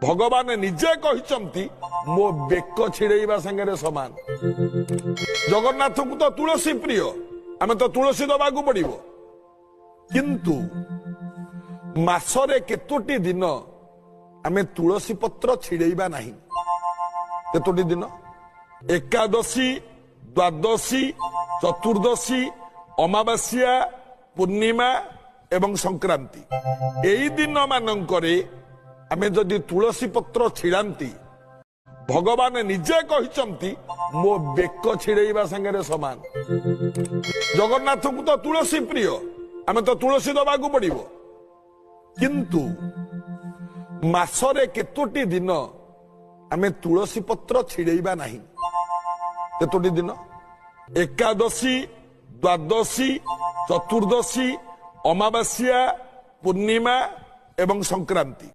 ଭଗବାନ ନିଜେ କହିଛନ୍ତି, ମୋ ବେକ ଛିଡେଇବା ସାଙ୍ଗରେ ସମାନ। ଜଗନ୍ନାଥଙ୍କୁ ତ ତୁଳସୀ ପ୍ରିୟ, ଆମେ ତ ତୁଳସୀ ଦବାକୁ ପଡିବ। କିନ୍ତୁ ମାସରେ କେତୋଟି ଦିନ ଆମେ ତୁଳସୀ ପତ୍ର ଛିଡେଇବା ନାହିଁ? କେତୋଟି ଦିନ? ଏକାଦଶୀ, ଦ୍ୱାଦଶୀ, ଚତୁର୍ଦ୍ଦଶୀ, ଅମାବାସ୍ୟା, ପୂର୍ଣ୍ଣିମା ଏବଂ ସଂକ୍ରାନ୍ତି। ଏଇ ଦିନ ମାନଙ୍କରେ ଆମେ ଯଦି ତୁଳସୀ ପତ୍ର ଛିଡାନ୍ତି, ଭଗବାନ ନିଜେ କହିଛନ୍ତି, ମୋ ବେକ ଛିଡେଇବା ସାଙ୍ଗରେ ସମାନ। ଜଗନ୍ନାଥଙ୍କୁ ତ ତୁଳସୀ ପ୍ରିୟ, ଆମେ ତ ତୁଳସୀ ଦବାକୁ ପଡିବ। କିନ୍ତୁ ମାସରେ କେତୋଟି ଦିନ ଆମେ ତୁଳସୀ ପତ୍ର ଛିଡେଇବା ନାହିଁ? କେତୋଟି ଦିନ? ଏକାଦଶୀ, ଦ୍ୱାଦଶୀ, ଚତୁର୍ଦ୍ଦଶୀ, ଅମାବାସ୍ୟା, ପୂର୍ଣ୍ଣିମା ଏବଂ ସଂକ୍ରାନ୍ତି।